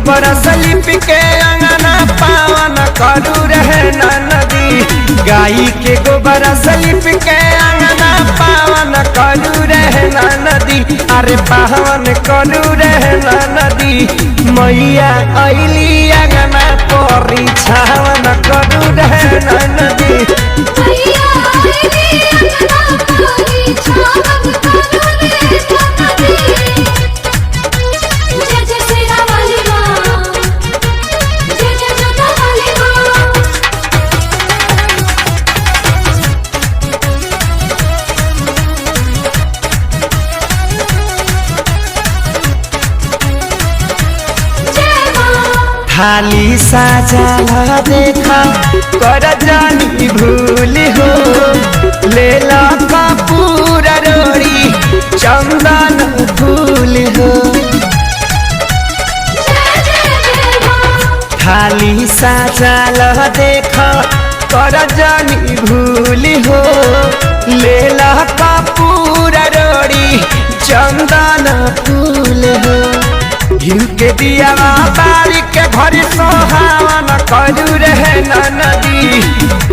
गोबर सलिप के अंगना पावन करू रहे नदी। गाई के गोबर सलिप के अंगना पावन करू रहे नदी। अरे पावन करू रहे नदी। मैया अइली अंगना परी छावन करू रहे नदी। मैया आइली अंगना पारी छावन करू रे नदी। जय जय सेना वाली माँ, जय जय जोता वाली माँ। जय माँ। थाली साजल देखा कर जानी भूल हो, ले ला कपूर रोड़ी चंदन फूल हो। जय जय जय माँ। थाली साजल देखा कर जानी भूल हो, ले ला कपूर रोड़ी चंदन फूल हो। घिउ के दिया बारी के घर सोहावन करू रहे नदी।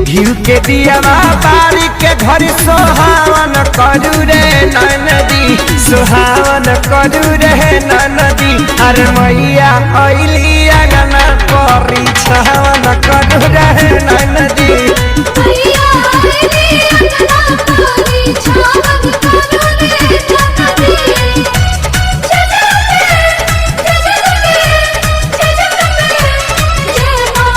घिउ के दिया बारी के घर सोहावन करू रे नदी। सोहावन करू रहे नदी। अरे मैया अइली अंगना परी छावन करू रहे नदी। मैया आइली अंगना पारी छावन करू रे नदी। जय जय जय जय जय जय जय माँ।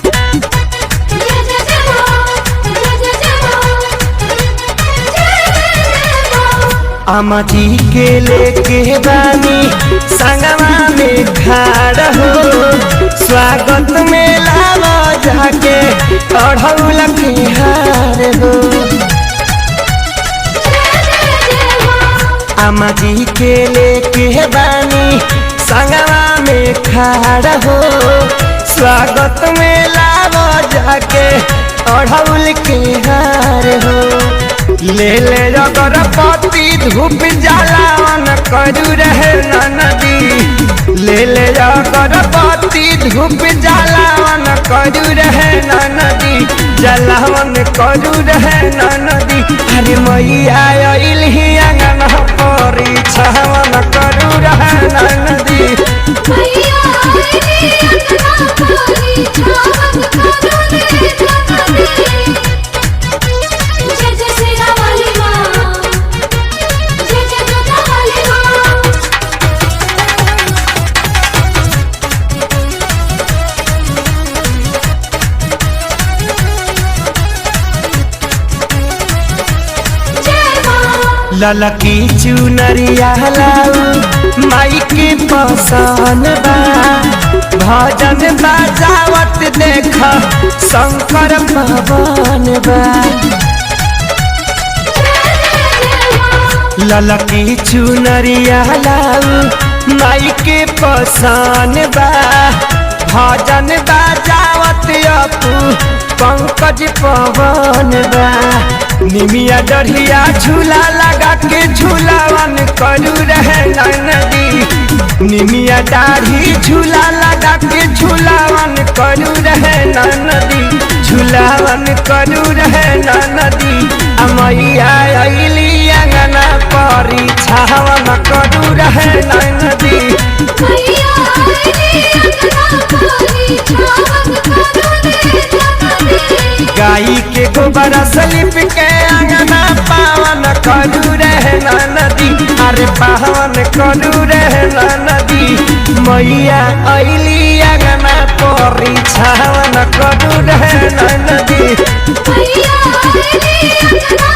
जय जय जय माँ, जय जय जय माँ, जय जय जय माँ। अम्मा जी के लेके बानी संगवा में खाड़ हो, स्वागत में लावा जाके अढ़ौल के हार हो। जय जय जय माँ। अम्मा जी के लेके बानी संगवा में खाड़ हो, स्वागत में लावा जाके अढ़ौल के हार हो। ले ले अगरबत्ती धूप जलावन करू रहे नदी। ले ले अगरबत्ती धूप जलावन करू रहे नदी। जलावन करू रहे नदी। अरे मैया अइली अंगना परी छावन करू रहे नदी। मैया आइली अंगना पारी छावन करू रे नदी। जय जय सेना वाली माँ, जय जय जोता वाली माँ। जय माँ। ललकी चुनरिया लाऊ माई के पसंद बा, भजन बजावत देख शंकर पवन बा। जय जय जय माँ। ललकी चुनरिया लाऊ माई के पसंद बा, भजन बजावत अपू पंकज पवन बा। निमिया डढ़िया झूला लगा के झूलावन करू रहे नदी। निमिया दाढ़ी झूला लगा के झूलावन करू रहे नदी। झूलावन करू रहे नदी। मैया अइली अंगना परी छावन करू रहे नदी। मैया आइली अंगना पारी छावन करू रे नदी। गाई के गोबर सलिप के अंगना पावन करू रहे नदी। अरे पावन करू रहे नदी। मैया अइली अंगना परी छावन करू रहे नदी। मैया आइली अंगना।